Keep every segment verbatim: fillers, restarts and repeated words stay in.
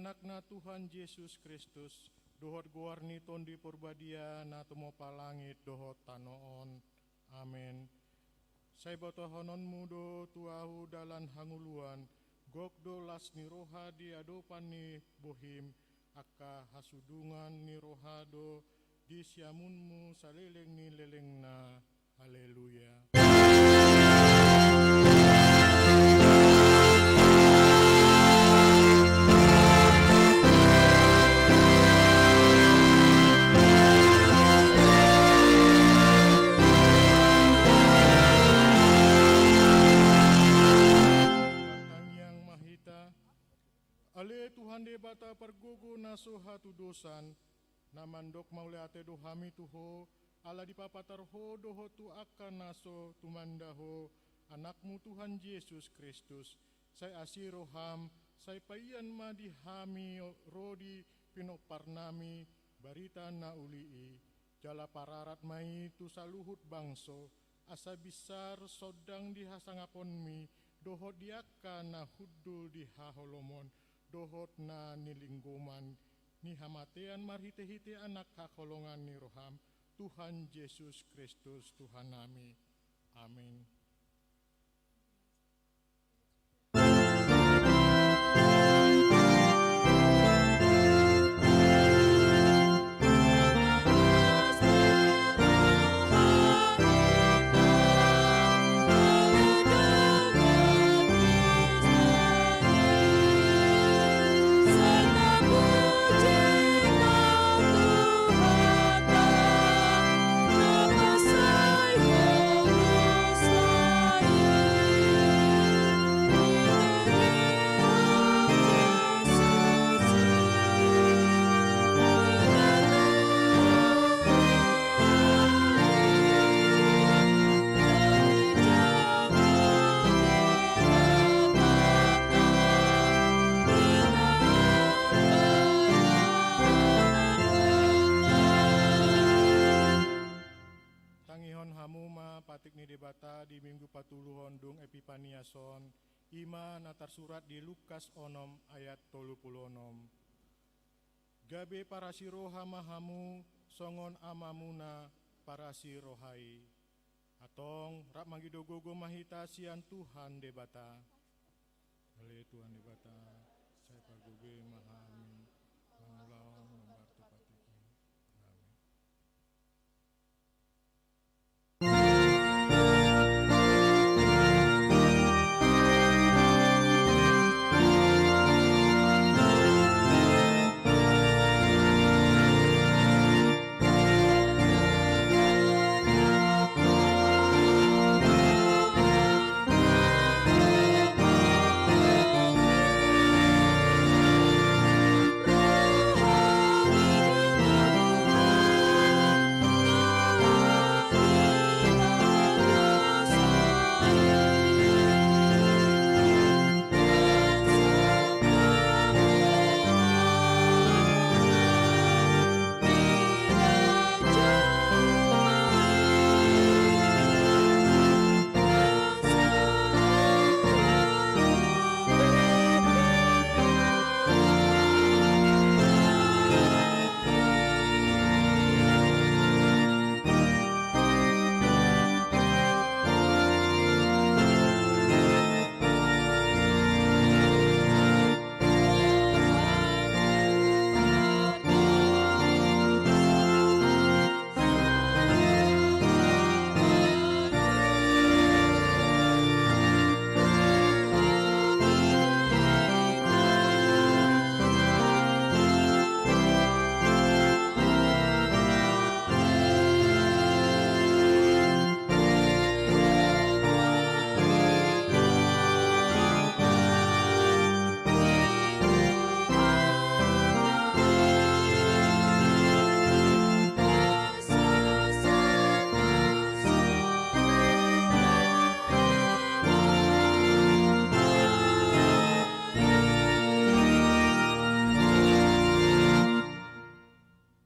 Anakna Tuhan Jesus Kristus, dohot goar ni Tondi Porbadia na tumompa langit dohot tano on. Amen. Sai botohononmu do tu ahu dalan hangoluan, gok do las ni roha di adopan ni bohim, angka hasudungan ni roha do di siamunmu saleleng ni lelengna. Haleluya. Martangiang ma hita. Ale Tuhan Debata pargogo na so hatudosan, na mandok mauliate do hami tu Ho, ala dipapatar Ho dohot tu angka na so tumanda Ho, Anakmu Tuhan Jesus Kristus, sai asi roham, sai paian ma di hami ro di pinomparnami barita na uli i, jala pararat ma i tu saluhut bangso, asa binsar sondang di hasangaponmi, dohot di angka na hundul di haholomon, dohot na nilinggoman ni hamatean marhitehite Anak haholongan ni roham, Tuhan Jesus Kristus Tuhannami. Amin. Tangihon hamu ma patik ni Debata di Minggu patoluhon dung Epipania son, i ma na tarsurat di Lukas onom ayat tolu pulu onom. Gabe parasi roha ma hamu songon Amamuna parasi roha i. Antong rap mangido gogo ma hita sian Tuhan Debata. Ale Tuhan Debata, sai pargogoi ma hami mangulahon na mambahen tu patik i. Amin.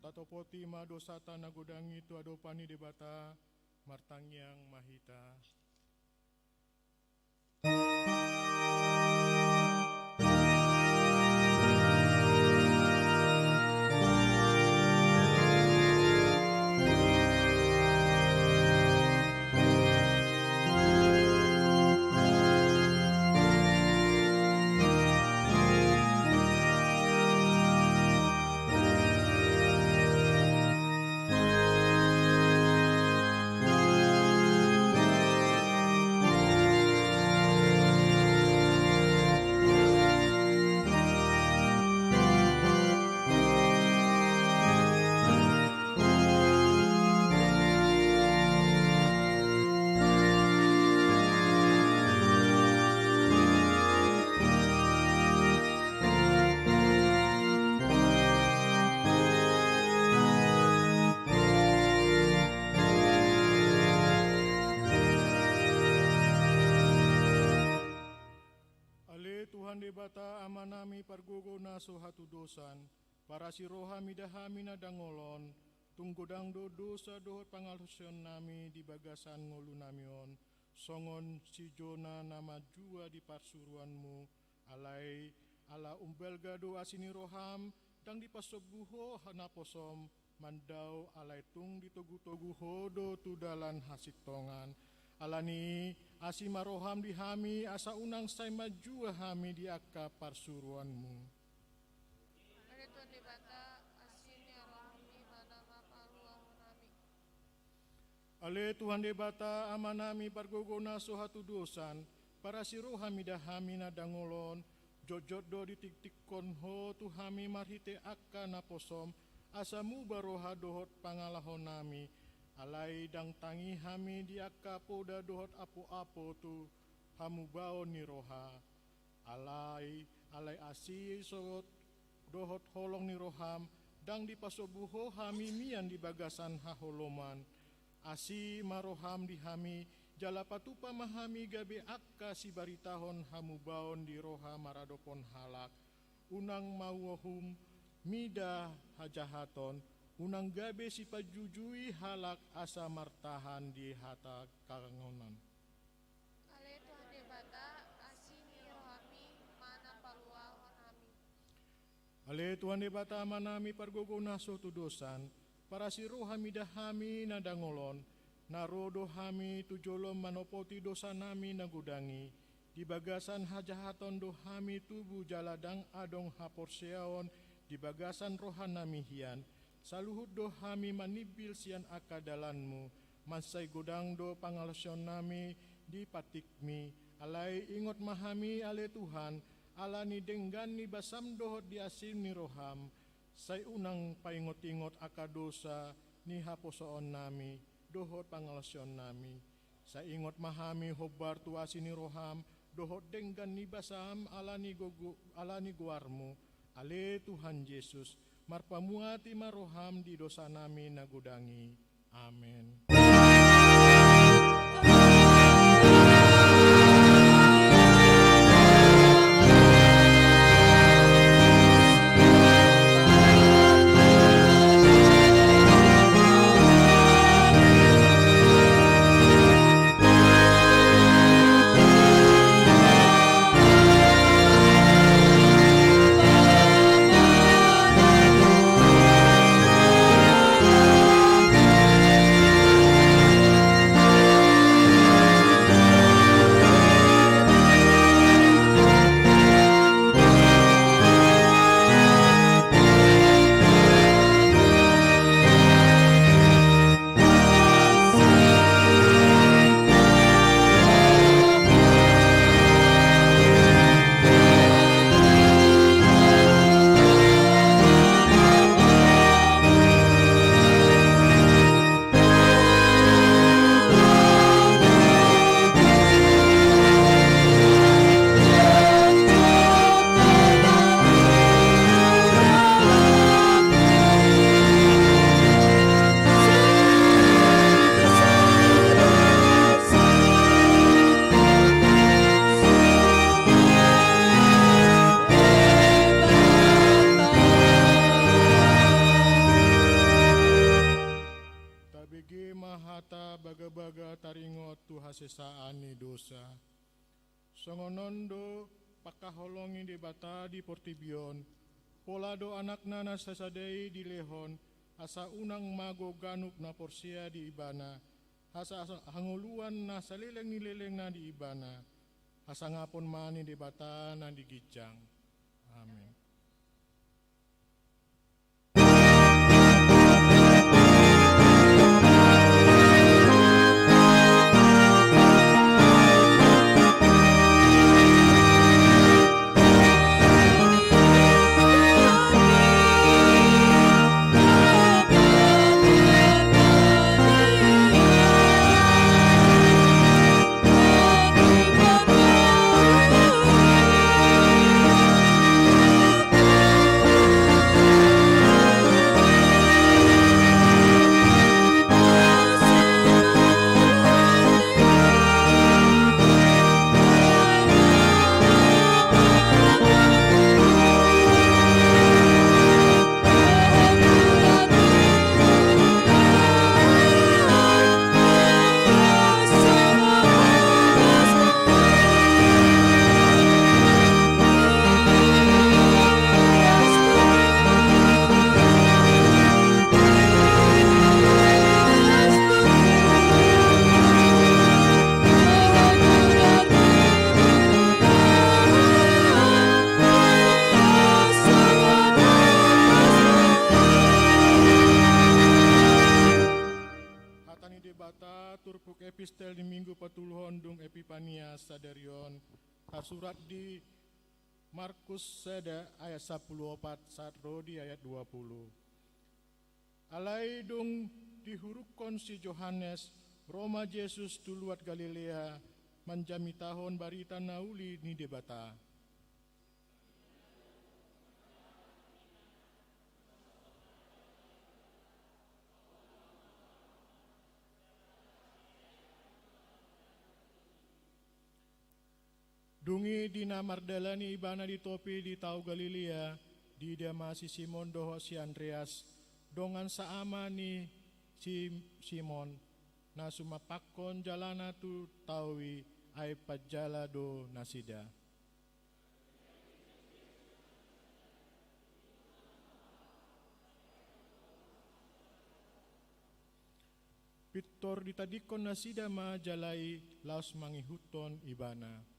Tatopoti ma dosanta na godang i tu adopan ni Debata, martangiang ma hita. Debata Amanami pargogo na so hatudosan, parasi roha mida hami na dangol on, tung godang do dosa dohot pangalaosionnami di bagasan ngolunami on, songon si Jona na manjua di parsuruanmu, alai ala umbalga do asi ni roham, ndang dipasombu ho naposom, mandao alai tung ditogu-togu ho do tu dalan hasintongan. Alani i, asi ma roham di hami, asa unang sai manjua hami di angka parsuruanmu. Ale Tuhan Debata, asi ni roham i ma na paluahon hami. Ale Tuhan Debata Amanami pargogo na so hatudosan, parasi roha mida hami na dangol on, jotjot do ditingtingkon ho tu hami marhite angka naposom, asa muba roha dohot pangalaonami, alai ndang tangi hami di angka poda dohot apoapo tu hamubaon ni roha. Alai, alai asi sogot dohot holong ni roham, ndang dipasombu ho hami mian di bagasan haholomon. Asi ma roham di hami, jala patupa ma hami gabe angka sibaritahon hamubaon di roha maradophon halak. Unang mauhum mida hajahaton, unang gabe sipanjujui halak asa martahan di hata kangonan. Ale Tuhan Debata, asi ni roham i ma na paluahon hami. Ale Tuhan Debata Amanami pargogo na so hatudosan, parasi roha mida hami na dangol on, na ro do hami tu jolom manopoti dosanami na godang i, di bagasan hajahaton do hami tubu jala ndang adong haporseaon di bagasan rohanami hian, saluhut do hami manimbil sian angka dalanmu, mansai godang do pangalaosionnami di patikmi, alai ingot ma hami ale Tuhan, ala ni denggan ni basam dohot di asi ni roham, sai unang paingot-ingot angka dosa ni haposoonnami, dohot pangalaosionnami. Sai ingot ma hami hombar tu asi ni roham, dohot denggan ni basam ala ni gogo-, ala ni goarmu, ale Tuhan Jesus, marpamuati ma roham di dosanami na godang i. Amen. Tabege ma hata bagabaga taringot tu hasesaan ni dosa. Songon on do pangkaholongi Debata di portibi on, pola do Anakna na sasada i dilehon, asa unang mago ganup na porsea di Ibana, asa, asa hangoluan na saleleng ni lelengna di Ibana. Hasangapon ma ni Debata na di ginjang. Amen. Debata, turpuk epistel di Minggu patoluhon dung Epipania sadari on, tarsurat di Markus sada ayat sampulu opat sahat ro di ayat dua pulu. Alai dung dihurungkon si Johannes, ro ma Jesus tu luat Galilea, manjamitahon barita na uli ni Debata. Dung i di na mardalani ibana di topi di tao Galilea, diida ma si Simon dohot si Andreas, dongan saama ni si Simon, na sumampakkon jalana tu tao i, ai panjala do nasida. Pintor ditadingkon nasida ma jala i laos mangihuthon ibana.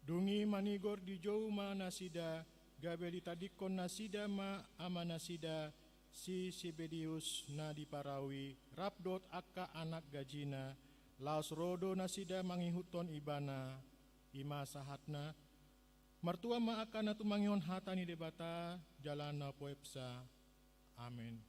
Dung i manigor dijou ma nasida, gabe ditadingkon nasida ma amanasida si Sebedeus na di parau i, rap dohot angka anak gajina, laos ro do nasida mangihuthon ibana. I ma sahatna. Martua ma angka na tumangihon hata ni Debata jala na poepsa. Amen.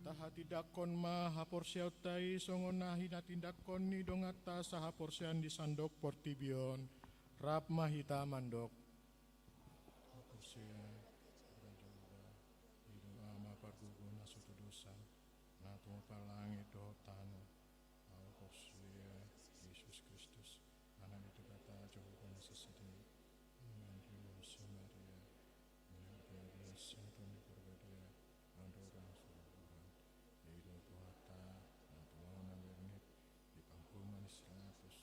Tahatindangkon ma haporseaonta i songon na hinatindangkon ni donganta sahaporseaon di sandok portibi on. Rap ma hita mandok. Haporseaon, Tuhan Jahowa, i do Ama pargogo na so tudosan, na tumompa langit dohot tano. Ahu porsea Jesus Kristus, Anak ni Debata Jahowa na sasada i, na dihulahon si Maria, na diparbadia sian Tondi Parbadia, mandok ro sian Tuhan. I do Tuhanta, na tumompa na bernit, di pangkuman ni si Pilatus,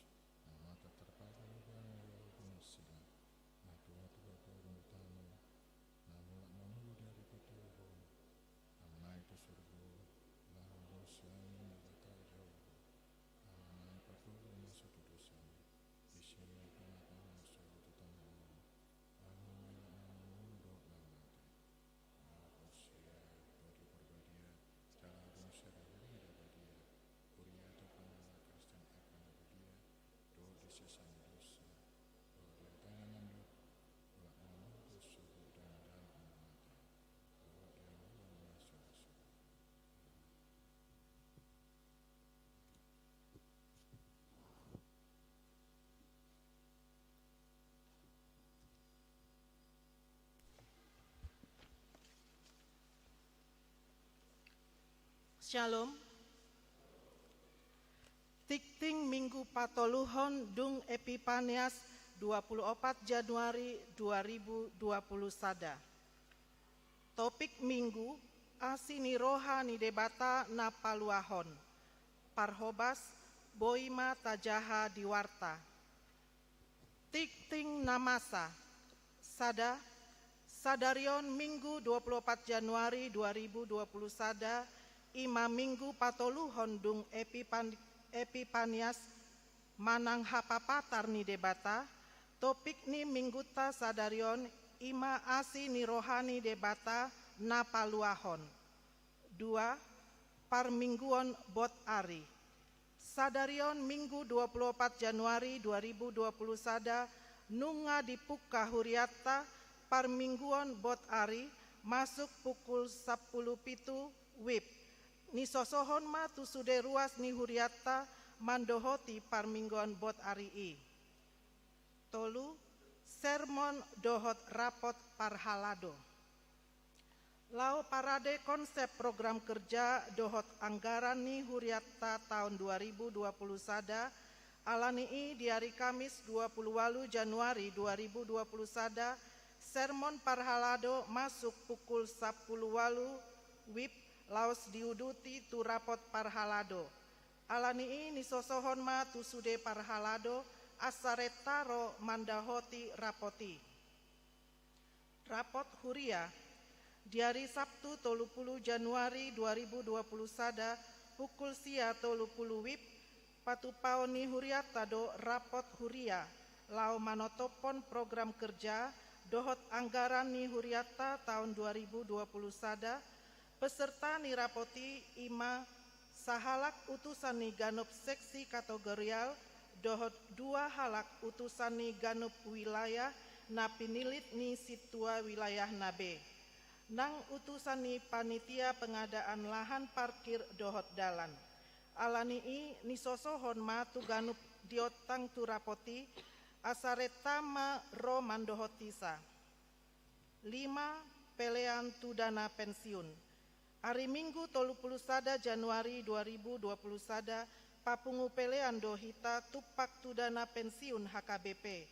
na mata tarpajal ibana di batu na sidang, na Shalom. Tingting Minggu patoluhon dung Epipanias, dua puluh opat Januari dua ribu dua puluh sada. Topik Minggu: Asi ni roha ni Debata na paluahon. Parhobas: Boi ma tajaha di warta. Tingting na masa. Sada, sadari on Minggu dua puluh opat Januari dua ribu dua puluh sada, i ma Minggu patoluhon dung Epipan-, Epipanias manang hapapatar ni Debata. Topik ni Minggunta sadari on i ma asi ni roha ni Debata na paluahon. Dua, parmingguon bot ari. Sadari on Minggu dua puluh opat Januari dua ribu dua puluh sada, nunga dipungka hurianta parmingguon bot ari, masuk pukul sampulu pitu wib. Nisosohon ma tu sude ruas ni hurianta mandohoti parmingguon bot ari i. Tolu, sermon dohot rapot parhalado. Laho parade konsep program kerja dohot anggaran ni hurianta taon dua ribu dua puluh sada, ala ni i di ari Kamis dua puluh ualu Januari dua ribu dua puluh sada, sermon parhalado masuk pukul sampulu ualu wib, laos diuduti tu rapot parhalado. Ala ni i nisosohon ma tu sude parhalado asa renta ro mandohoti rapot i. Rapot huria. Di ari Sabtu tolu puluh Januari dua ribu dua puluh sada, pukul sia tolu puluh wib, patupaon ni hurianta do rapot huria laho manotophon program kerja dohot anggaran ni hurianta taon dua ribu dua puluh sada. Peserta ni rapot i i ma sahalak utusan ni ganup seksi kategorial dohot dua halak utusan ni ganup wilayah na pinillit ni sintua wilayahna be, nang utusan ni panitia pengadaan lahan parkir dohot dalan. Ala ni i nisosohon ma tu ganup diontang tu rapot i asa renta ma ro mandohotisa. Lima, pelean tu dana pensiun. Ari Minggu tolu puluh sada Januari dua ribu dua puluh sada, papungu pelean do hita tumpak tu dana pensiun H K B P,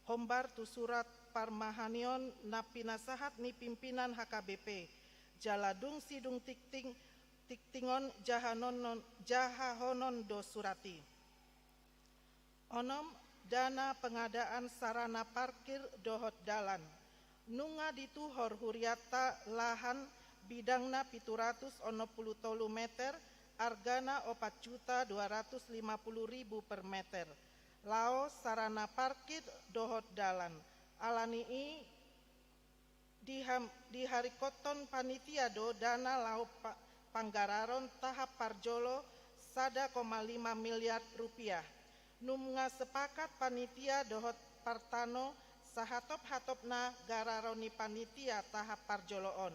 hombar tu surat parmahanion na pinasahat ni pimpinan H K B P, jala dung sidung tingting, tingtingon jahahonon, jahahonon do surat i. Onom, dana pengadaan sarana parkir dohot dalan. Nunga dituhor hurianta lahan bidangna pitu ratus onom puluh tolu meter, argana opat juta dua ratus lima puluh ribu per meter, laho sarana parkir dohot dalan. Ala ni i Diham-, diharingkothon panitia do dana laho pa-, panggararon tahap parjolo sada koma lima miliar rupiah. Nunga sepakat panitia dohot partano sahatop-hatopna gararon ni panitia tahap parjolo on.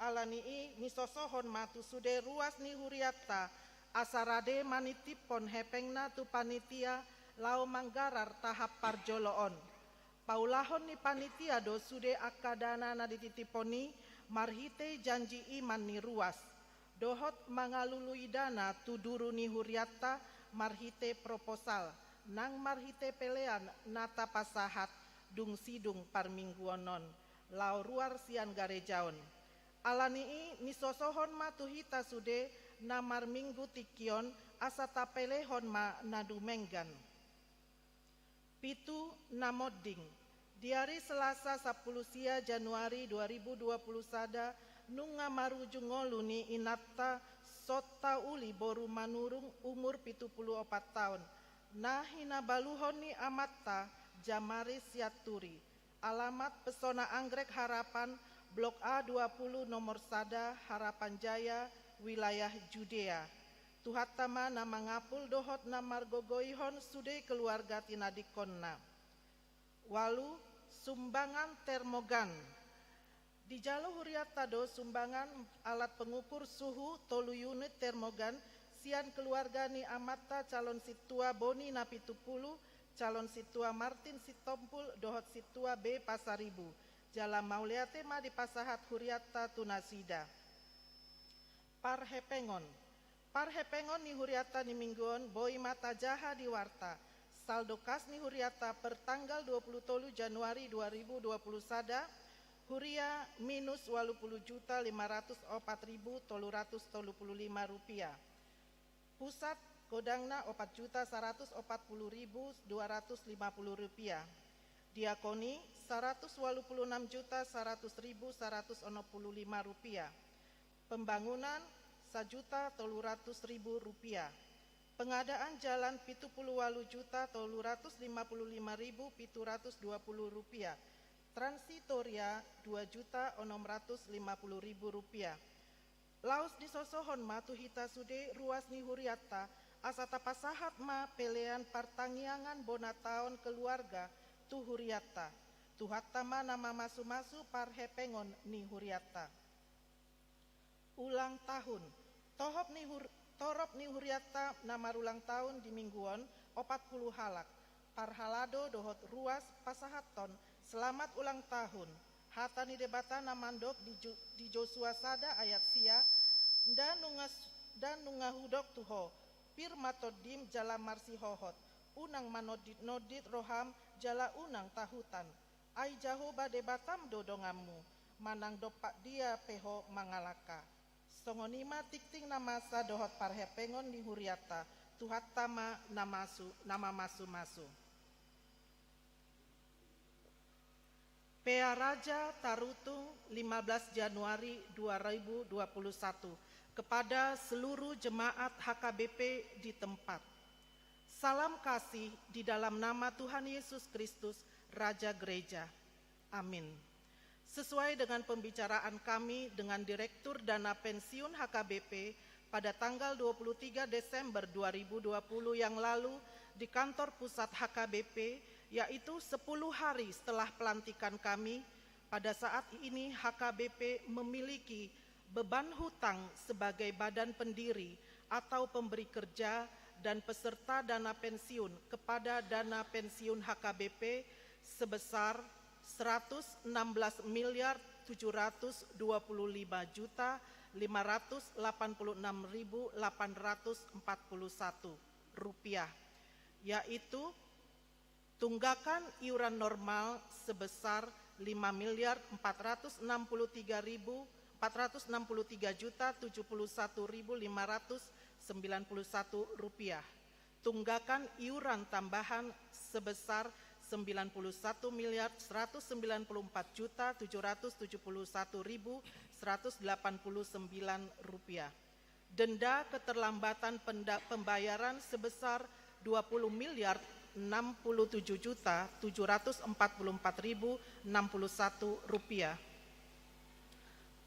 Ala ni i nisosohon ma tu sude ruas ni hurianta asa rade manitiphon hepengna tu panitia laho manggarar tahap parjolo on. Paulahon ni panitia do sude angka dana na dititiphon i marhitei janji iman ni ruas, dohot mangalului dana tu duru ni hurianta marhitei proposal, nang marhitei pelean na tapasahat dung sidung parmingguon on laho ruar sian gareja on. Ala ni i nisosohon ma tu hita sude na marminggu tingki on asa tapelehon ma na dumenggan. Pitu, na monding. Di ari Selasa sampulu sia Januari dua ribu dua puluh sada, nunga marujung ngolu ni inanta Sonta Uli boru Manurung, umur pitu puluh opat taon, na hinabaluhon ni amanta Jamaris Sianturi. Alamat: Pesona Anggrek Harapan, Blok A dua puluh, nomor sada, Harapan Jaya, wilayah Judea. Tuhanta ma na mangapul dohot na margogoihon sude keluarga tinadingkonna. Ualu, sumbangan termogan. Dijalo hurianta do sumbangan alat pengukur suhu tolu unit termogan sian keluarga ni amanta calon sintua Boni na pitu puluh, calon sintua Martin Sitompul dohot sintua B Pasaribu. Jala mauliate ma dipasahat hurianta tu nasida. Parhepengon. Parhepengon ni hurianta ni minggu on boi ma tajaha di warta. Saldo kas ni hurianta per tanggal dua puluh tolu Januari dua ribu dua puluh sada, huria minus walu pulu juta lima ratus opat ribu tolu ratus tolu pulu lima rupiah. Pusat, godangna opat juta saratus opat pulu ribu dua ratus lima pulu rupiah. Diakoni, saratus walu pulu enam juta saratus ribu saratus onom pulu lima rupiah. Pembangunan, sajuta tolu ratus ribu rupiah. Pengadaan jalan, pitu pulu walu juta tolu ratus lima pulu lima ribu pitu ratus dua pulu rupiah. Transitoria, dua juta onom ratus lima pulu ribu rupiah. Laos disosohon ma tu hita sude ruas ni hurianta, asa tapasahat ma pelean partangiangan bona taon keluarga tu hurianta. Tuhanta ma na mamasumasu parhepengon ni hurianta. Ulang tahun. Tohop ni hur-, torop ni hurianta na marulang tahun di minggu on, opat pulu halak. Parhalado dohot ruas pasahathon selamat ulang tahun. Hata ni Debata na mandok di Jo-, di Josua sada ayat sia, nda nunga s-, nda nunga hudok tu ho, pir ma tondim jala marsihohot, unang manonditnondit roham jala unang tahutan. Ai Jahowa Debatam do donganmu, manang dompak dia pe ho mangalangka. Songon i ma tingting na masa dohot parhepengon ni hurianta, Tuhanta ma na masu-, na mamasumasu. Pearaja Tarutung, lima belas Januari dua ribu dua puluh satu, kepada seluruh jemaat H K B P di tempat. Salam kasih di dalam nama Tuhan Yesus Kristus, Raja Gereja. Amin. Sesuai dengan pembicaraan kami dengan Direktur Dana Pensiun H K B P pada tanggal dua puluh tiga Desember dua ribu dua puluh yang lalu di kantor pusat H K B P, yaitu sepuluh hari setelah pelantikan kami, pada saat ini H K B P memiliki beban hutang sebagai badan pendiri atau pemberi kerja dan peserta dana pensiun kepada dana pensiun H K B P sebesar seratus enam belas miliar tujuh ratus dua puluh lima juta lima ratus delapan puluh enam ribu delapan ratus empat puluh satu rupiah, yaitu tunggakan iuran normal sebesar lima miliar empat ratus enam puluh tiga ribu, empat ratus enam puluh tiga juta tujuh puluh satu ribu lima ratus sembilan puluh satu rupiah. Tunggakan iuran tambahan sebesar sembilan puluh satu miliar seratus sembilan puluh empat juta tujuh ratus tujuh puluh satu ribu seratus delapan puluh sembilan rupiah. Denda keterlambatan penda-, pembayaran sebesar dua puluh miliar enam puluh tujuh juta tujuh ratus empat puluh empat ribu enam puluh satu rupiah.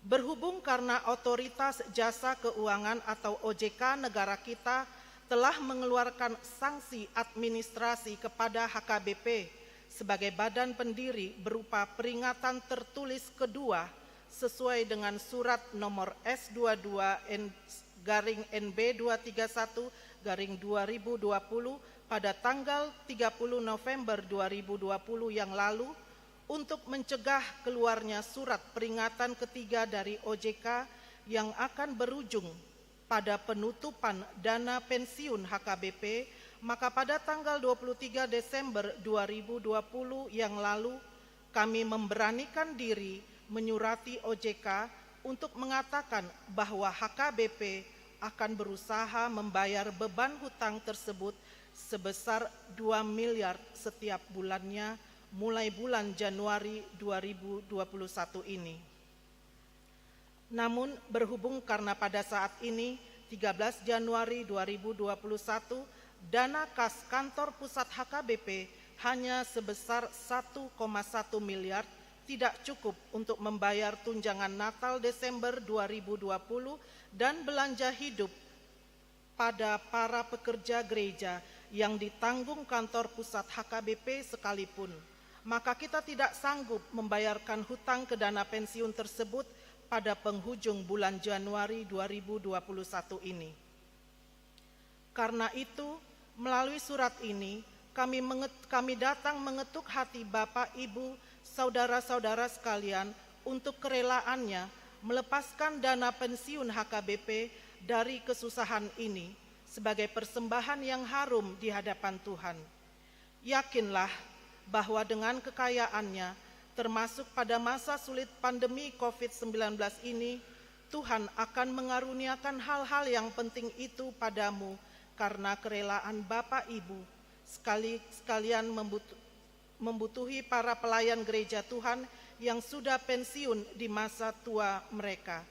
Berhubung karena Otoritas Jasa Keuangan atau O J K negara kita telah mengeluarkan sanksi administrasi kepada H K B P sebagai badan pendiri berupa peringatan tertulis kedua sesuai dengan surat nomor S dua dua N garing N B dua tiga satu garing dua ribu dua puluh pada tanggal tiga puluh November dua ribu dua puluh yang lalu, untuk mencegah keluarnya surat peringatan ketiga dari O J K yang akan berujung pada penutupan dana pensiun H K B P, maka pada tanggal dua puluh tiga Desember dua ribu dua puluh yang lalu, kami memberanikan diri menyurati O J K untuk mengatakan bahwa H K B P akan berusaha membayar beban hutang tersebut sebesar dua miliar setiap bulannya mulai bulan Januari dua ribu dua puluh satu ini. Namun, berhubung karena pada saat ini, tiga belas Januari dua ribu dua puluh satu, dana kas kantor pusat H K B P hanya sebesar satu koma satu miliar, tidak cukup untuk membayar tunjangan Natal Desember dua ribu dua puluh dan belanja hidup pada para pekerja gereja yang ditanggung kantor pusat H K B P sekalipun, maka kita tidak sanggup membayarkan hutang ke dana pensiun tersebut pada penghujung bulan Januari dua ribu dua puluh satu ini. Karena itu, melalui surat ini, kami menget-, kami datang mengetuk hati Bapak, Ibu, saudara-saudara sekalian untuk kerelaannya melepaskan dana pensiun H K B P dari kesusahan ini sebagai persembahan yang harum di hadapan Tuhan. Yakinlah bahwa dengan kekayaannya, termasuk pada masa sulit pandemi covid sembilan belas ini, Tuhan akan mengaruniakan hal-hal yang penting itu padamu karena kerelaan Bapak Ibu, sekali, sekalian membut-, membutuhi para pelayan gereja Tuhan yang sudah pensiun di masa tua mereka.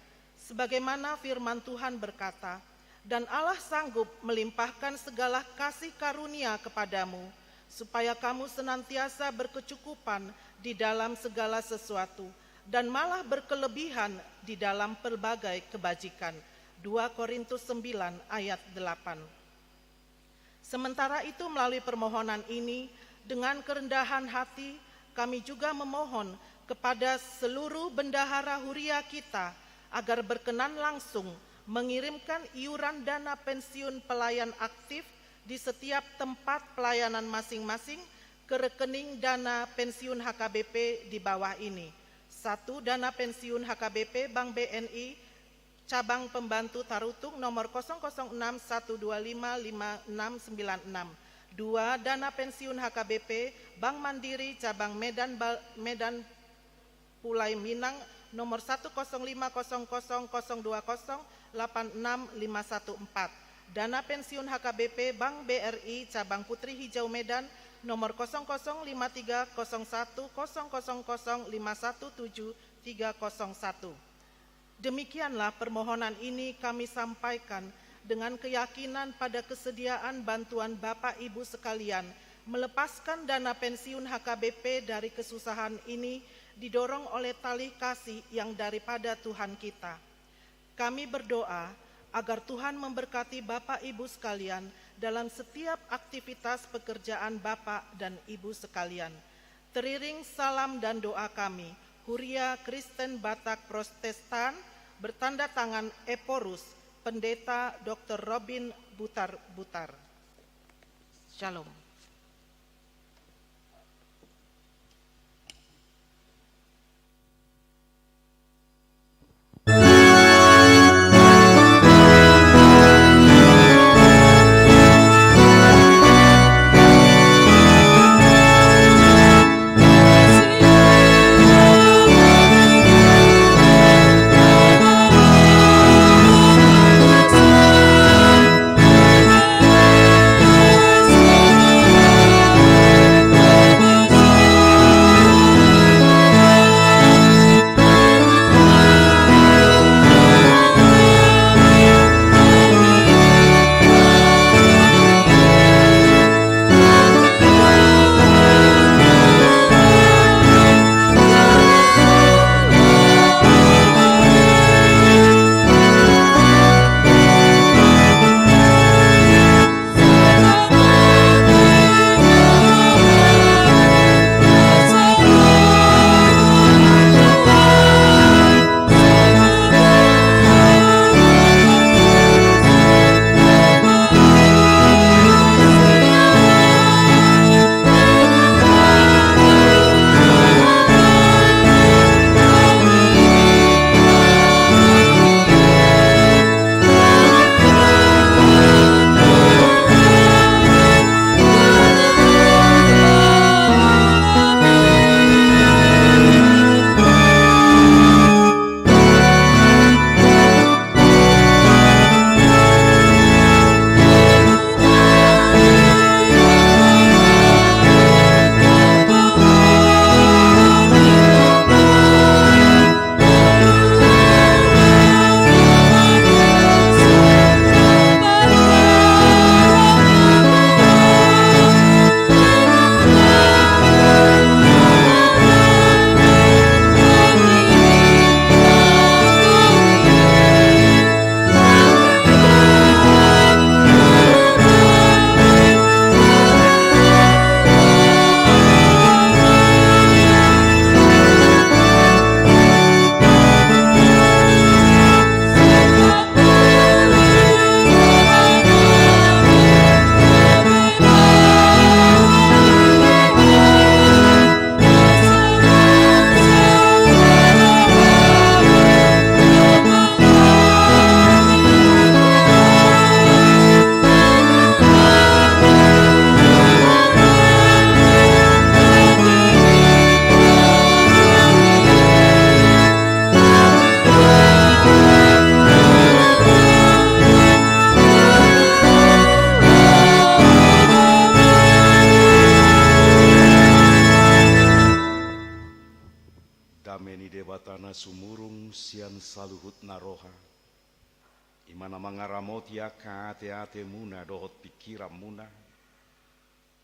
Sebagaimana firman Tuhan berkata, "Dan Allah sanggup melimpahkan segala kasih karunia kepadamu, supaya kamu senantiasa berkecukupan di dalam segala sesuatu, dan malah berkelebihan di dalam pelbagai kebajikan." Dua Korintus sembilan ayat delapan. Sementara itu, melalui permohonan ini, dengan kerendahan hati, kami juga memohon kepada seluruh bendahara huria kita agar berkenan langsung mengirimkan iuran dana pensiun pelayan aktif di setiap tempat pelayanan masing-masing ke rekening dana pensiun H K B P di bawah ini. Satu, dana pensiun H K B P Bank B N I, Cabang Pembantu Tarutung, nomor kosong kosong enam satu dua lima lima enam sembilan enam. Dua, dana pensiun H K B P Bank Mandiri, Cabang Medan Bal-, Medan Pulai Minang, nomor satu kosong lima kosong kosong kosong dua kosong delapan enam lima satu empat. Dana pensiun H K B P Bank B R I, Cabang Putri Hijau Medan, nomor kosong kosong lima tiga kosong satu kosong kosong kosong lima satu tujuh tiga kosong satu. Demikianlah permohonan ini kami sampaikan dengan keyakinan pada kesediaan bantuan Bapak Ibu sekalian melepaskan dana pensiun H K B P dari kesusahan ini didorong oleh tali kasih yang daripada Tuhan kita. Kami berdoa agar Tuhan memberkati Bapak Ibu sekalian dalam setiap aktivitas pekerjaan Bapak dan Ibu sekalian. Teriring salam dan doa kami, Huria Kristen Batak Protestan, bertanda tangan Ephorus, Pendeta Doktor Robin Butar-Butar. Shalom. saluhutna roha, i ma na mangaramoti angka ateatemuna dohot pingkiranmuna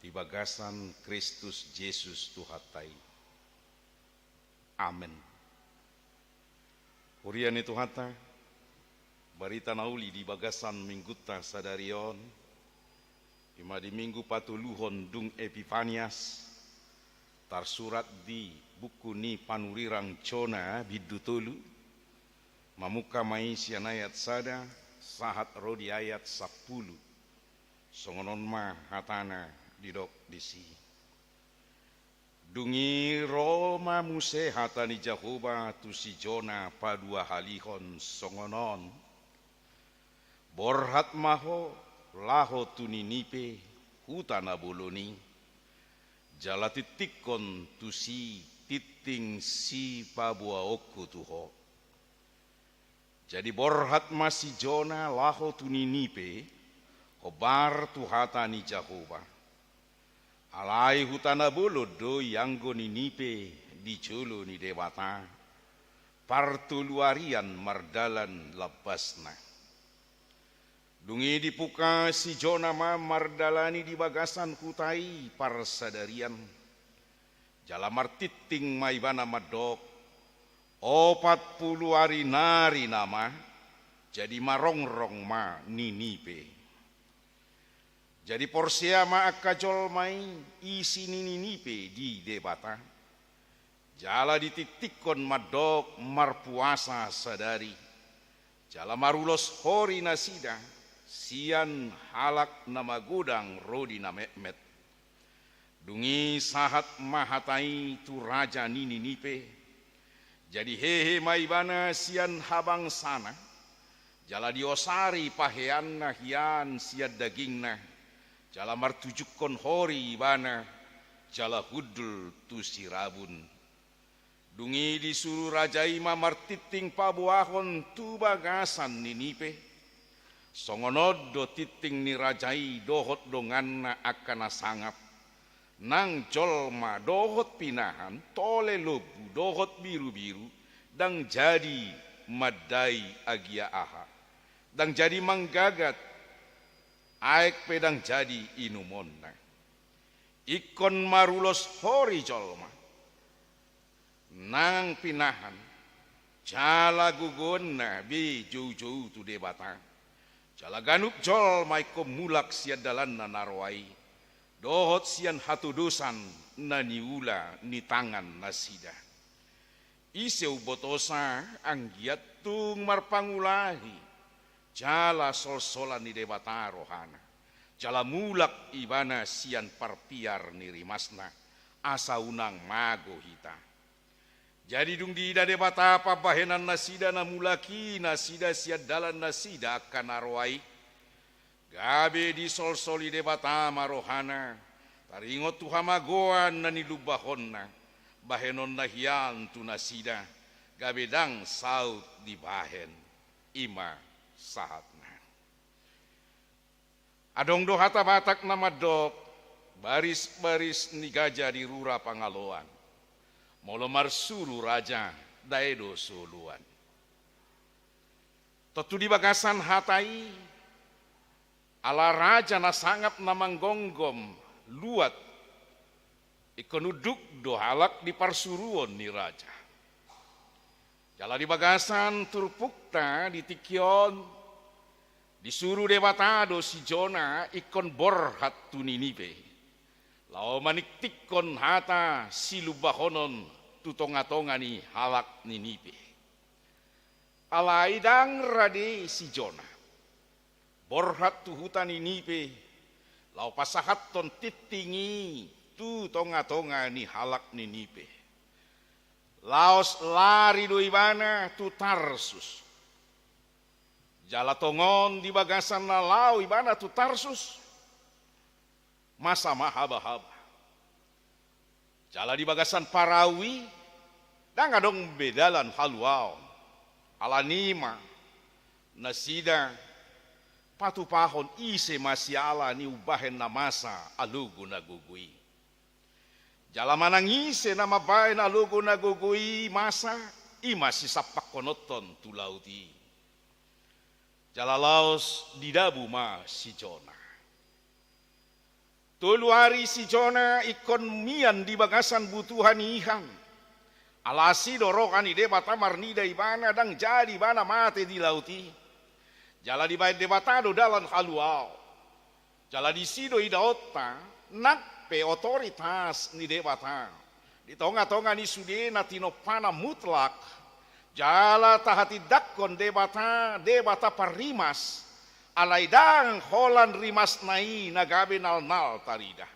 di bagasan Kristus Jesus Tuhanta i. Amen. Huria ni Tuhanta, barita na uli di bagasan minggunta sadari on, i ma di minggu patoluhon dung Epipanias, tarsurat di buku ni panurirang Jona bindu tolu, mamungka ma i sian ayat sada sahat ro di ayat sampulu. Songon on ma hatana didok disi. Dung i ro ma muse hata ni Jahowa tu si Jona paduahalihon songon on: Borhat ma ho laho tu Ninive, huta na bolon i, jala tingtingkon tusi tingting sipaboaonku tu ho. Jadi borhat ma si Jona laho tu Ninive, hombar tu hata ni Jahowa. Alai huta na bolon do ianggo Ninive di jolo ni Debata, partoluarian mardalan lambasna. Dung i dibuka si Jona ma mardalani di bagasan huta i parsadarian. Jala martingting ma ibana mandok: Opat pulu ari nari nama, jadi marongrong ma Ninive. Jadi porsea ma angka jolma i isi ni Ninive di Debata. Jala ditingtingkon mandok marpuasa sadari. Jala marulos hori nasida sian halak na magodang ro di na metmet. Dung i sahat ma hata i tu raja ni Ninive. Jadi hehe ma ibana sian habangsana, jala diosari paheanna hian sian dagingna, jala martujungkon hori ibana, jala hundul tu sirabun. Dung i disuru raja i ma martingting paboahon tu bagasan Ninive. Songon on do tingting ni raja i dohot donganna angka na sangap. Nang jolma dohot pinahan, tole lombu dohot birubiru, ndang jadi mandai agia aha. Ndang jadi manggagat, aek pe ndang jadi inumonna. Ingkon marulos hori jolma nang pinahan, jala gogoonna be joujou tu Debata. Jala ganup jolma ingkon mulak sian dalanna na roa i, dohot sian hatodosan na niula ni tangan nasida. Ise umbotosa anggiat tung marpangulahi jala solsolan ni Debata rohana, jala mulak ibana sian parpiar ni rimasna, asa unang mago hita. Jadi dung diida Debata pambahenan nasida na mulak i nasida sian dalan nasida angka na roa i, gabe disolsoli Debata ma rohana, taringot tu hamagoan na nilumbahonna, bahenonna hian tu nasida, gabe ndang saut dibahen. I ma sahatna. Adong do hata Batak na mandok: barisbaris ni gaja di rura pangaloan, molo marsuru raja dae do so oloan. Tontu di bagasan hata i, ala raja na sangap na manggomgom luat, ingkon unduk do halak di parsuruon ni raja. Jala di bagasan turpukta di tingki on, disuru Debata do si Jona ingkon borhat tu Ninive, laho maningtingkon hata silumbahonon tu tongatonga ni halak Ninive. Alai ndang rade si Jona borhat tu huta Ninive, laho pasahathon tingting i tu tongatonga ni halak Ninive. Laos lari do ibana tu Tarsus. Jala tongon di bagasan na laho ibana tu Tarsus, masa ma habahaba. Jala di bagasan parau i, ndang adong be dalan haluaon. Alani i ma nasida patupahon ise ma siala ni umbahen na masa alogo na gogo i. Jala manang ise na mambahen alogo na gogo i masa, I ma sisampakkononhon tu laut i. Jala laos didabu ma si Jona. Tolu ari si Jona ingkon mian di bagasan butuha ni ihan. Ala asi do roha ni Debata marnida ibana, ndang jadi ibana mate di laut i. Jala dibaen Debata do dalan haluaon. Jala disi do idaonta nang pe otoritas ni Debata di tongatonga ni sudena tinompana mutlak. Jala tahatindangkon Debata, Debata parrimas, alai ndang holan rimasna i na gabe nalnal tarida.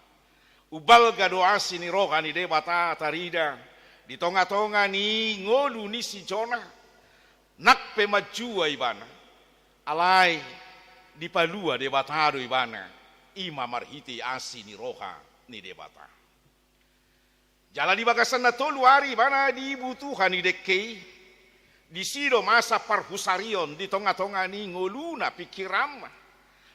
Umbalga do asi ni roha ni Debata tarida di tongatonga ni ngolu ni si Jona. Nang pe manjua ibana, alai dipalua Debata do ibana, i ma marhite asi ni roha ni Debata. Jala di bagasan na tolu ari ibana di butuha ni dengke i, disi do masa parhusarion di tongatonga ni ngoluna, pingkiranna,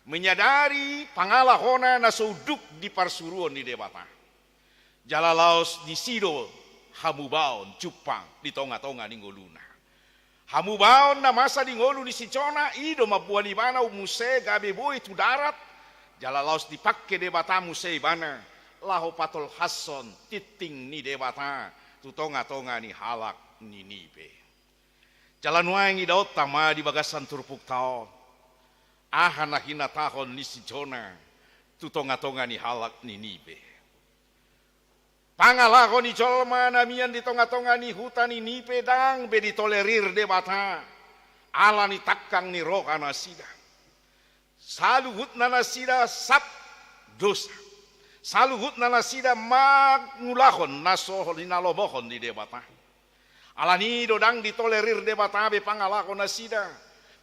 menyadari pangalahona na so unduk di parsuruon ni Debata. Jala laos disi do hamubaon jumpang di tongatonga ni ngoluna. Hamubaon na masa di ngolu ni si Jona, i do mamboan ibana muse gabe boi tu darat. Jala laos dipangke Debata muse ibana laho patolhashon tingting ni Debata tu tongatonga ni halak Ninive. Jala nuaeng idaonta ma di bagasan turpukta on, aha na hinatahon ni si Jona tu tongatonga ni halak Ninive. Pangalaho ni jolma na mian di tongatonga ni huta Ninive ndang be ditolerir Debata ala ni tangkang ni rohanasida. Saluhutna nasida sap dosa. Saluhutna nasida mangulahon na so hinalomohon ni Debata. Ala ni i do ndang ditolerir Debata be pangalahonasida.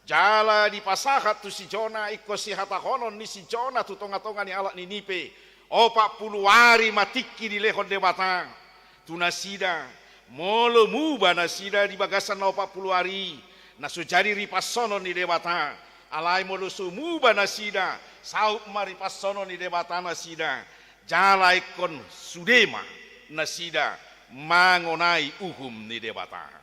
Jala dipasahat tu si Jona, ingkon sihatahonon ni si Jona tu tongatonga ni halak Ninive. Opat pulu ari ma tingki dilehon Debata tu nasida. Molo muba nasida di bagasan na opat pulu ari i, na so jadi ripashonon ni Debata. Alai molo so muba nasida, saut ma ripashonon ni Debata nasida. Jala ingkon sude ma nasida mangonai uhum ni Debata.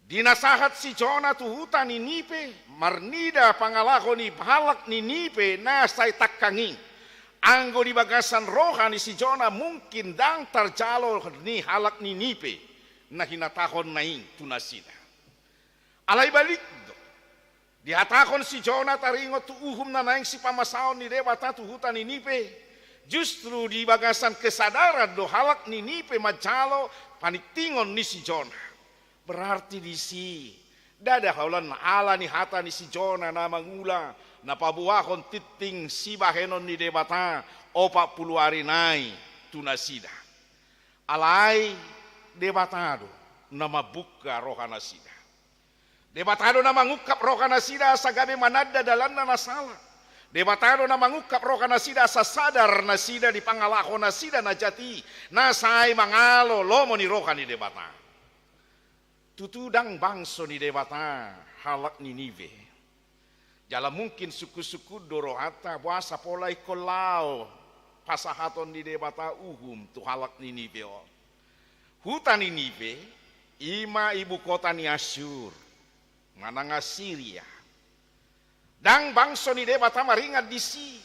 Di na sahat si Jona tu huta Ninive, marnida pangalaho ni halak Ninive na sai tangkang i. Anggo di bagasan roha ni si Jona mungkin ndang tarjalo ni halak Ninive na hinatahonna i tu nasida. Alai balik do. Dihatahon si Jona taringot tu uhum na naeng sipamasaon ni Debata tu huta Ninive. Justru di bagasan kesadaran do halak Ninive manjalo paningtingon ni si Jona. Berarti disi ndada holan ala ni hata ni si Jona na mangula, na paboahon tingting sibahenon ni Debata opat pulu ari nai tu nasida. Alai Debata do na mambuka rohanasida. Debata do na mangungkap rohanasida asa gabe mananda dalanna na sala. Debata do na mangungkap rohanasida asa sadar nasida di pangalahonasida na jat i, na sai mangalo lomo ni roha ni Debata. Tutu ndang bangso ni Debata halak Ninive. Jala mungkin sungkunsungkun do rohanta, boasa pola ingkon laho pasahaton ni Debata uhum tu halak Ninive on. Huta Ninive i ma ibukota ni Assur manang Assiria. Ndang bangso ni Debata maringan disi.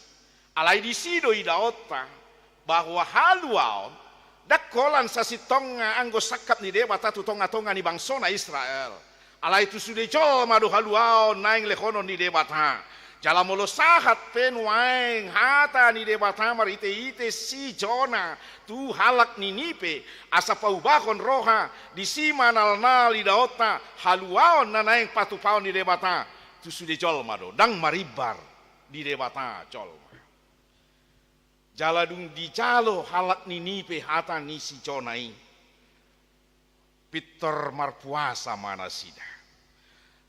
Alai disi do idaonta bahwa haluaon ndang holan sasintongna anggo sangkap ni Debata tu tongatonga ni bangsona Israel. Alai tu sude jolma do haluaon naeng lehonon ni Debata. Jala molo sahat pe nuaeng hata ni Debata marhitehite si Jona tu halak Ninive asa paubahon roha, disi ma nalnal idaonta haluaon na naeng patupaon ni Debata tu sude jolma do, ndang marimbar di Debata jolma. Jala dung dijalo halak Ninive hata ni si Jona i, pintor marpuasa ma nasida.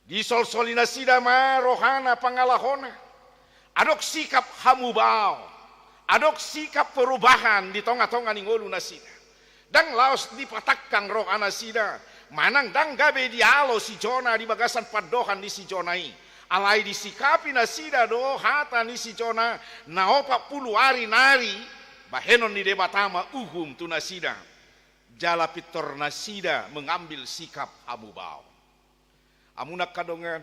Disolsoli nasida ma rohana, pangalahona. Adong sikap hamubaon, adong sikap perubahan di tongatonga ni ngolu nasida. Ndang laos dipatangkang rohanasida, manang ndang gabe dialo si Jona di bagasan pandohan ni si Jona i. Alai disikapi nasida do hata ni si Jona, na opat pulu ari nari bahenon ni Debata ma uhum tu nasida. jala pintor nasida mengambil sikap hamubaon. Hamu angka dongan,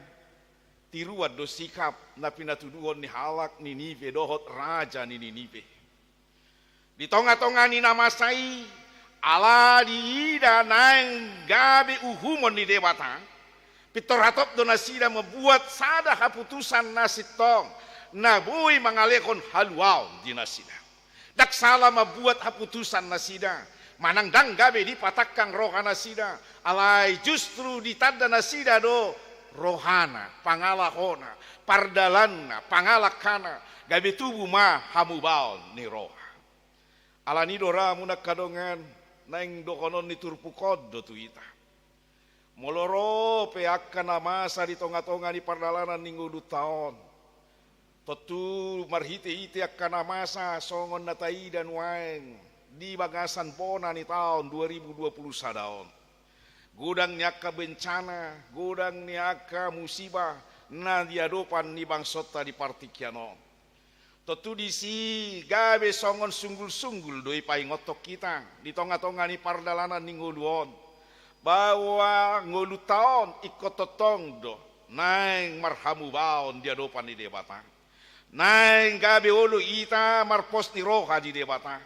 tiruan do sikap na pinatuduhon ni halak Ninive dohot raja ni Ninive. Di tonga-tonga ni na masa i, ala diida naeng gabe uhumon ni Debata, pintor hatop do nasida mambuat sada haputusan na sintong, na boi mangalehon haluaon di nasida. Ndang sala mambuat haputusan nasida, manang ndang gabe dipatangkang roha nasida, alai justru ditanda nasida do rohana, pangalahona, pardalanna, pangalangkana, gabe tubu ma hamubaon ni roha. Ala ni do ra hamu angka dongan, naeng dohonon ni turpuk on do tu hita. Molo ro pe angka na masa di tonga-tonga ni pardalanan ni ngolunta on, tontu marhite-hite angka na masa songon na taida nuaeng di bagasan bona ni taon dua ribu dua puluh sada on. Godang ni angka bencana, godang ni angka musiba na di adopan ni bangsonta di partingkian on. Tontu disi gabe songon sunggul-sunggul do i paingothon hita di tonga-tonga ni pardalanan ni ngolu on, bahwa ngolunta on ingkon tongtong do naeng marhamubaon di adopan ni Debata. Naeng gabe olo hita marpos ni roha di Debata.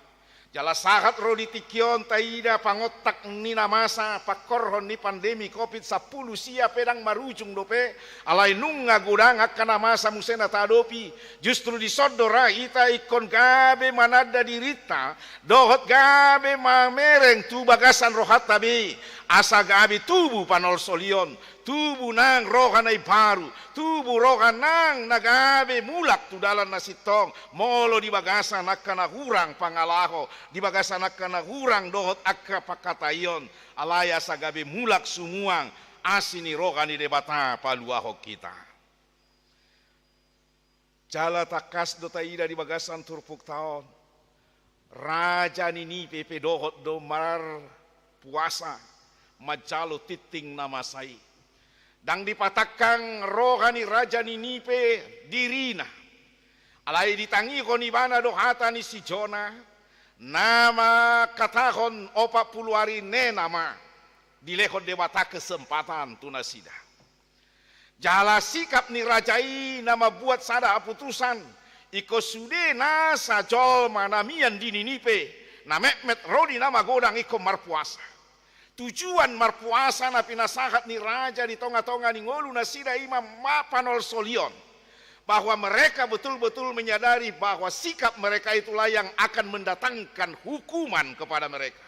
Jala sahat ro di tingki on taida pangontak ni na masa, pangkorhon ni pandemi covid sampulu sia pe ndang marujung dope, alai nunga godang angka na masa muse na taadopi. Justru dison do ra hita ingkon gabe mananda dirinta dohot gabe mamereng tu bagasan rohanta be, asa gabe tubu panolsolion, tubu nang roha na imbaru, tubu roha nang na gabe mulak tu dalan na sintong, molo di bagasan angka na hurang pangalaho, di bagasan angka na hurang dohot angka pangkataion, alai asa gabe mulak sumuang asi ni roha ni Debata paluahon hita. Jala tangkas do taida di bagasan turpukta on, raja ni Ninive pe dohot do marpuasa manjalo tingting na masa i. Ndang dipatangkang roha ni raja ni Ninive dirina. Alai ditangihon ibana do hata ni si Jona, na mangkatahon opat pulu ari nena ma dilehon Debata kesempatan tu nasida. Jala sikap ni raja i na mambuat sada haputusan, ingkon sude nasa jolma na mian di Ninive, na metmet ro di na magodang ingkon marpuasa. Tujuan marpuasa na pinasahat ni raja di tonga-tonga ni ngolu nasida i ma, ma panolsolion, bahwa mereka betul-betul menyadari bahwa sikap mereka itulah yang akan mendatangkan hukuman kepada mereka.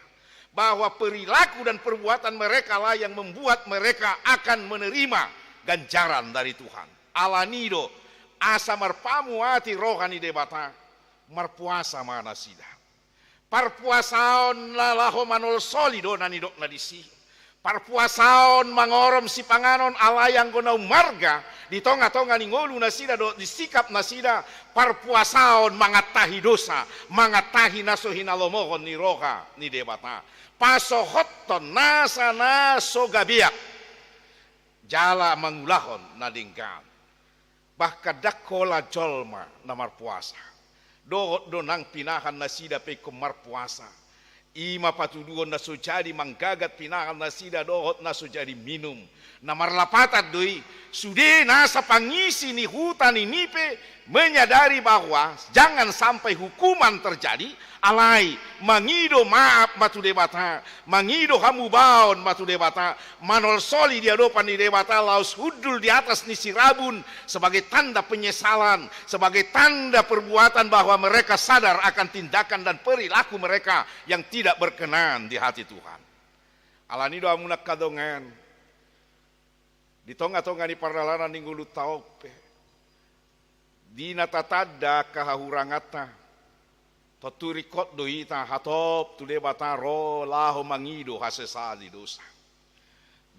Bahwa perilaku dan perbuatan mereka lah yang membuat mereka akan menerima ganjaran dari Tuhan. Ala ni do, asa marpamuati roha ni Debata, marpuasa ma nasida. Parpuasaon na laho manolsoli do na nidokna disi. Parpuasaon mangorom sipanganon ala anggo na ummarga di tonga-tonga ni ngolu nasida dohot di sikap nasida. Parpuasaon mangantahi dosa, mangantahi na so hinalomohon ni roha ni Debata. Pasohothon nasa na so gabean, jala mangulahon na denggan. Bahkan ndang holan jolma na marpuasa. Dohot do nang pinahan nasida pe ingkon marpuasa. I ma patuduhon na so jadi manggagat pinahan nasida dohot na so jadi minum. Na marlapatan do i, sude nasa pangisi ni huta ni Ninive menyadari bahwa jangan sampai hukuman terjadi, alai mangido maaf ma tu Debata, mangido hamubaon ma tu Debata, manolsoli di adopan ni Debata laos hundul di atas ni sirabun sebagai tanda penyesalan, sebagai tanda perbuatan bahwa mereka sadar akan tindakan dan perilaku mereka yang tidak berkenan di hati Tuhan. Ala ni do hamu angka dongan, di tonga-tonga ni pardalanan ni ngolunta on pe, di na tatanda angka hahuranganta, tontu ringkot do hita hatop tu Debata ro laho mangido hasesaan ni dosa.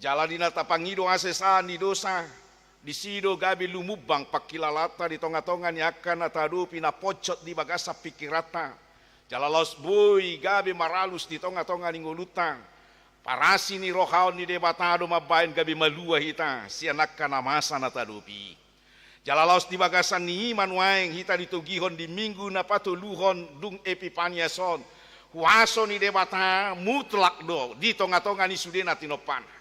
Jala di na tapangido hasesaan ni dosa, disi do gabe lumumbang pangkilalaanta di tonga-tonga ni angka na taadopi na ponjot di bagasan pingkiranta. Jala laos boi gabe maralus di tonga-tonga ni ngolunta. Parasi ni roha on ni Debata do mambahen gabe malua hita sian angka na masa na taadopi. Jala laos di bagasan ni i ma nuaeng hita ditogihon di minggu na patoluhon dung Epipanias on, Kuaso ni Debata mutlak do di tonga-tonga ni sude na tinompana.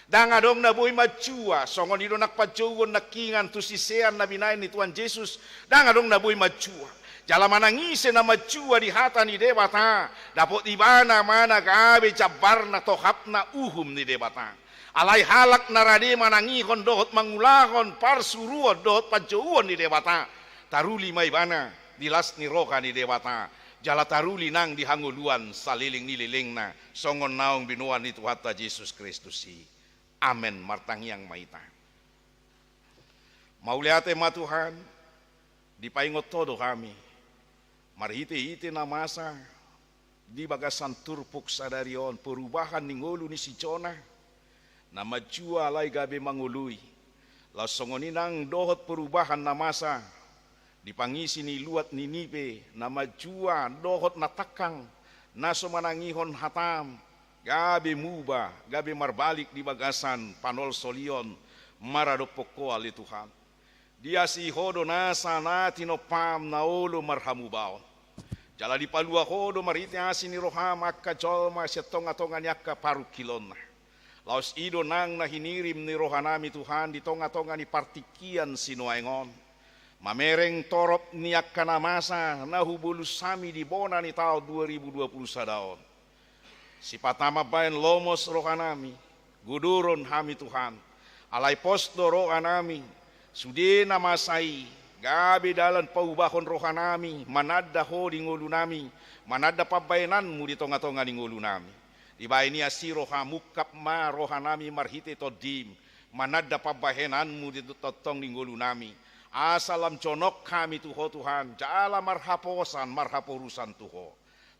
Ndang adong na boi manjua, songon i do nang panjouon nangkiningan tu sisean na binahen ni Tuhan Jesus, ndang adong na boi manjua. Jala manang ise na manjua di hata ni Debata, dapot ibana ma na gabe jambarna, tohapna, uhum ni Debata. Alai halak na rade manangihon dohot mangulahon parsuruon dohot panjouon ni Debata, taruli ma ibana di las ni roha ni Debata, jala taruli nang di hangoluan saleleng ni lelengna, songon naung binoan ni Tuhanta Jesus Kristus i. Amen. Martangiang ma hita. Mauliate ma Tuhan, dipaingot Ho do hami marhite-hite na masa di bagasan turpuk sadari on, perubahan ni ngolu ni si Jona, na manjua alai gabe mangoloi. Laos songon i nang dohot perubahan na masa di pangisi ni luat Ninive, na manjua dohot na tangkang, na so manangihon hataM, gabe muba, gabe marbalik di bagasan panolsolion maradophon Ho, ale Tuhan. Diasi Ho do nasa na tinompaM na olo marhamubaon. Jala dipalua Ho do marhite asi ni rohaM angka jolma sian tonga-tonga ni angka parungkilonna. Laos i do nang na hinirim ni rohanami Tuhan di tonga-tonga ni partingkian sinuaeng on, mamereng torop ni angka na masa na hubolus hami di bona ni taon dua ribu dua puluh sada on. Sipata mambahen lomos rohanami, godoron hami Tuhan. Alai pos do rohanami, sude na masa i gabe dalan paubahon rohanami, mananda Ho di ngolunami, mananda pambahenanMu di tonga-tonga ni ngolunami. Dibahen i asi rohaM, ungkap ma rohanami marhite TondiM, mananda pambahenanMu di tongtong ni ngolunami. Asa lam jonok hami tu Ho Tuhan, jala marhaposan, marhaporusan tu Ho.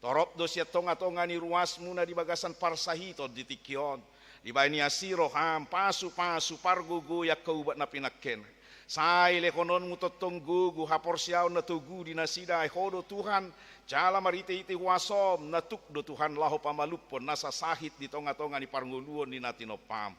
Torop do sian tonga-tonga ni ruasMu na di bagasan parsahiton di tingki on. Dibahen i asi rohaM, pasu-pasu, pargogoi angka ubat na pinangkena. Sai lehononMu tongtong gogo, haporseaon na togu di nasida, ai Ho do Tuhan, jala marhite-hite huasoM na tuk do Tuhan laho pamalumhon nasa sahit di tonga-tonga ni parngoluon ni na tinompaM.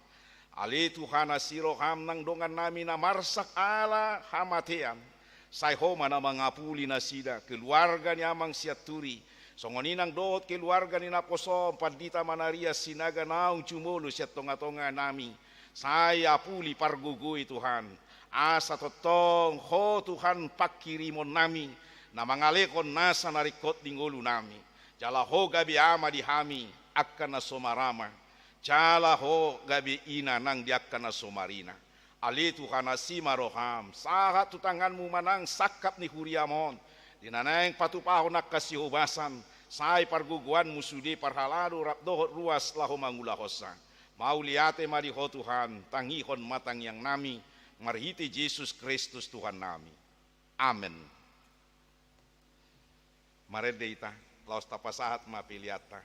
Ale Tuhan, asi rohaM nang dongannami na marsak ala hamatean. Sai Ho ma na mangapuli nasida, keluarga ni Amang Sianturi, songon i nang dohot keluarga ni naposoM Pandita Manarias Sinaga naung jumolo sian tonga-tonganami. Sai apuli pargogoi Tuhan, asa tongtong Ho Tuhan panghirimonnami, na mangalehon nasa na ringkot di ngolunami. Jala Ho gabe ama di hami angka na so marama. Jala Ho gabe ina nang di angka na so marina. Ale Tuhan, asi ma rohaM, sahat tu tanganMu ma nang sangkap ni huriaM on, di na naeng patupahon angka sihobasan, sai pargogoanMu sude parhalado rap dohot ruas laho mangulahonsa. Mauliate ma di Ho Tuhan, tangihon ma tangiangnami, marhite Jesus Kristus Tuhannami. Amen. Marende hita, laos tapasahat ma peleanta.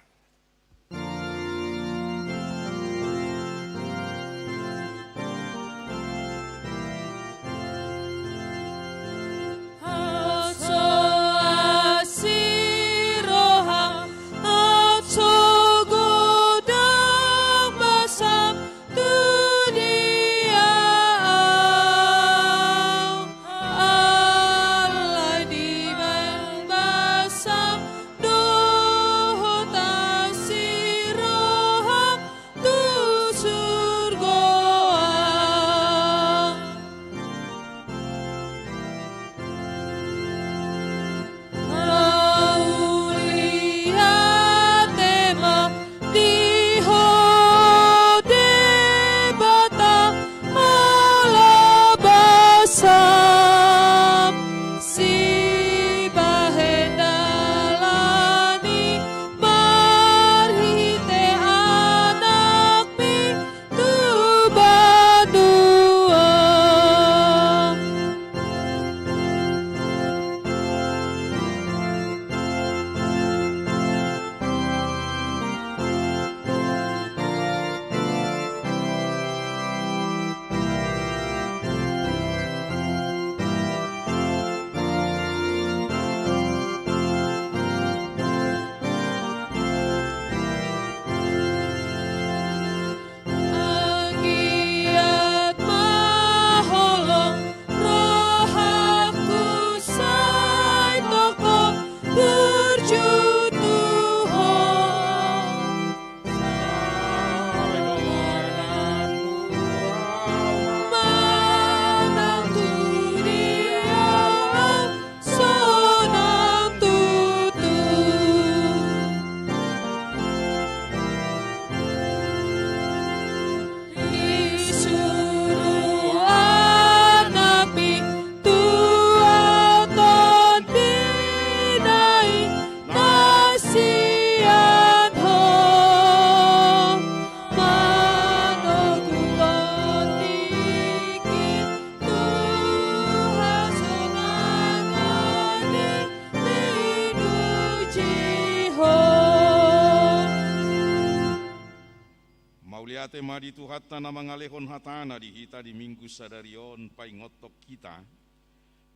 Ate ma di Tuhanta na mangalehon hatana di hita di Minggu sadari on, paingothon hita,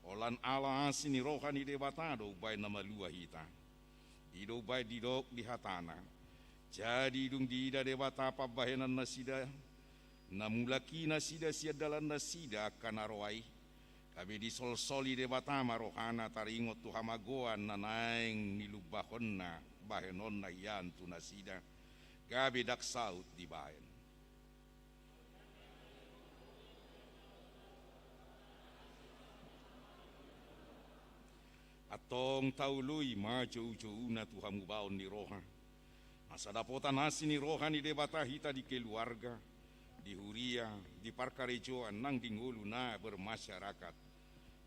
holan ala asi ni roha ni Debata do umbahen na malua hita. I do umbahen didok di hatana: Jadi dung diida Debata pambahenan nasida, na mulak i nasida sian dalan nasida angka na roa i, gabe disolsoli Debata ma rohana taringot tu hamagoan na naeng nilumbahonna bahenonna hian tu nasida, gabe ndang saut dibahen. Antong taoloi ma joujouna tu hamubaon ni roha, asa dapotan asi ni roha ni Debata hita di keluarga, di huria, di parkarejoan nang di ngolu na bermasyarakat.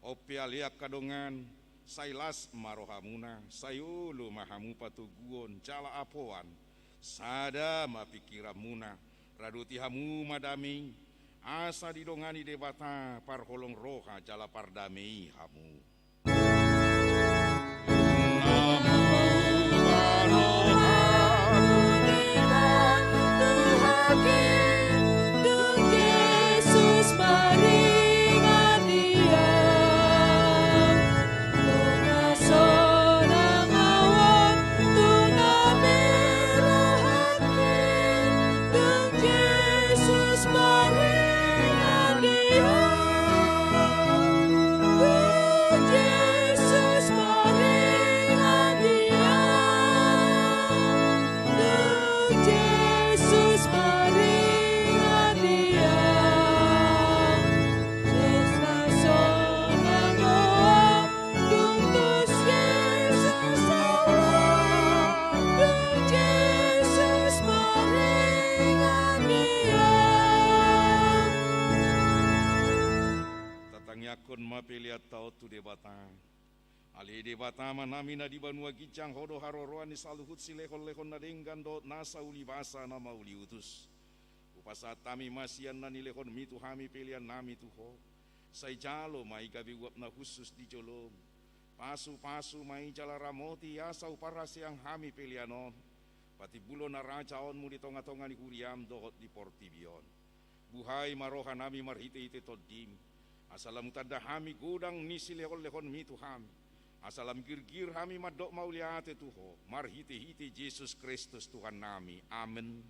On pe ale angka dongan, sai las ma rohamuna, sai olo ma hamu patoguon jala apoan, sada ma pingkiranmuna, radoti hamu ma dame i, asa didongani Debata parholong roha jala pardame i hamu. Tatangiangkon ma peleanta on tu Debata. Ale Debata Amanami na di banua ginjang, Ho do haroroan ni saluhut silehonlehon na denggan dohot nasa ulibasa na mauliutus. Hupasahat hami ma sian na nilehonMi tu hami peleannami tu Ho. Sai jalo ma i gabe uap na hushus di joloM. Pasupasu ma i jala ramoti asa huparhaseang hami pelean on patimbulhon harajaonMu di tongatonga ni huriaM dohot di portibi on. Buhai ma rohanami marhitehite TondiM, asa lam hutanda hami godang ni silehonlehonMi tu hami, asa lam girgir hami mandok mauliate tu Ho, marhitehite Jesus Kristus Tuhannami. Amen.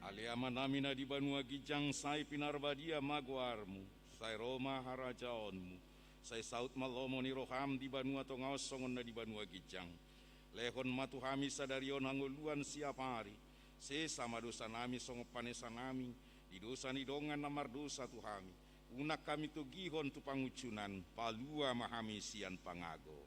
Ale Amanami na di banua ginjang, sai pinarbadia ma goarMu, sai ro ma harajaonMu, sai saut ma lomo ni rohaM di banua tonga on songon na di banua ginjang. Lehon ma tu hami sadari on hangoluan siapari, sesa ma dosanami songon panesanami di dosa ni dongan na mardosa tu hami. Unang hami togihon tu pangunjunan, palua ma hami sian pangago.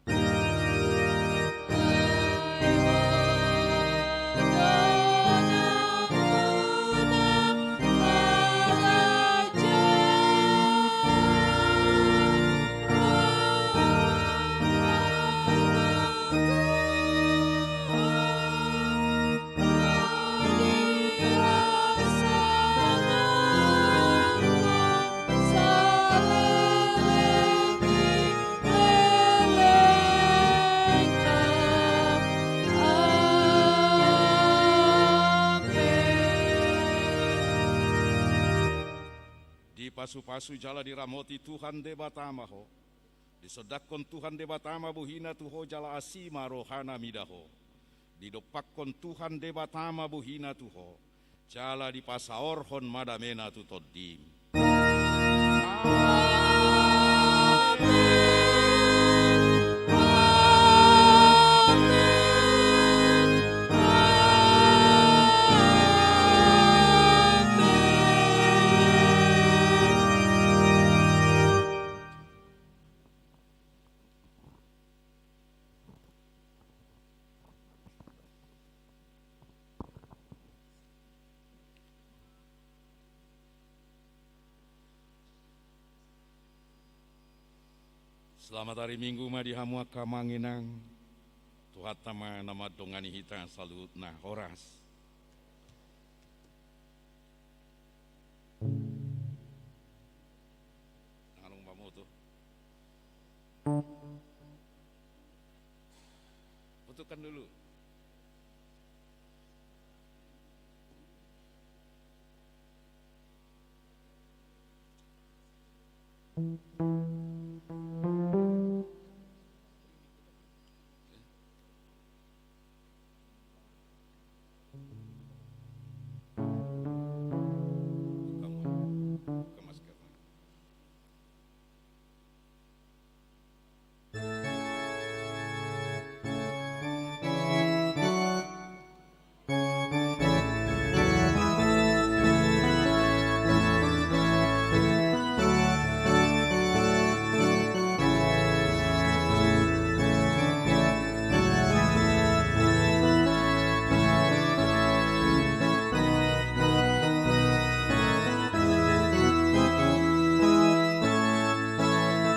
Dipasupasu jala diramoti Tuhan Debata ma ho. Disondangkon Tuhan Debata ma bohiNa tu ho jala asi ma rohaNa mida ho. Didompakkon Tuhan Debata ma bohiNa tu ho, jala dipasaorhon ma dameNa tu tondim. Amen. Amen. Amen. Selamat hari Minggu ma di hamu angka amang inang. Tuhanta ma na mandongani hita saluhutna. Horas. Nang adong pamoto, fotokan dulu.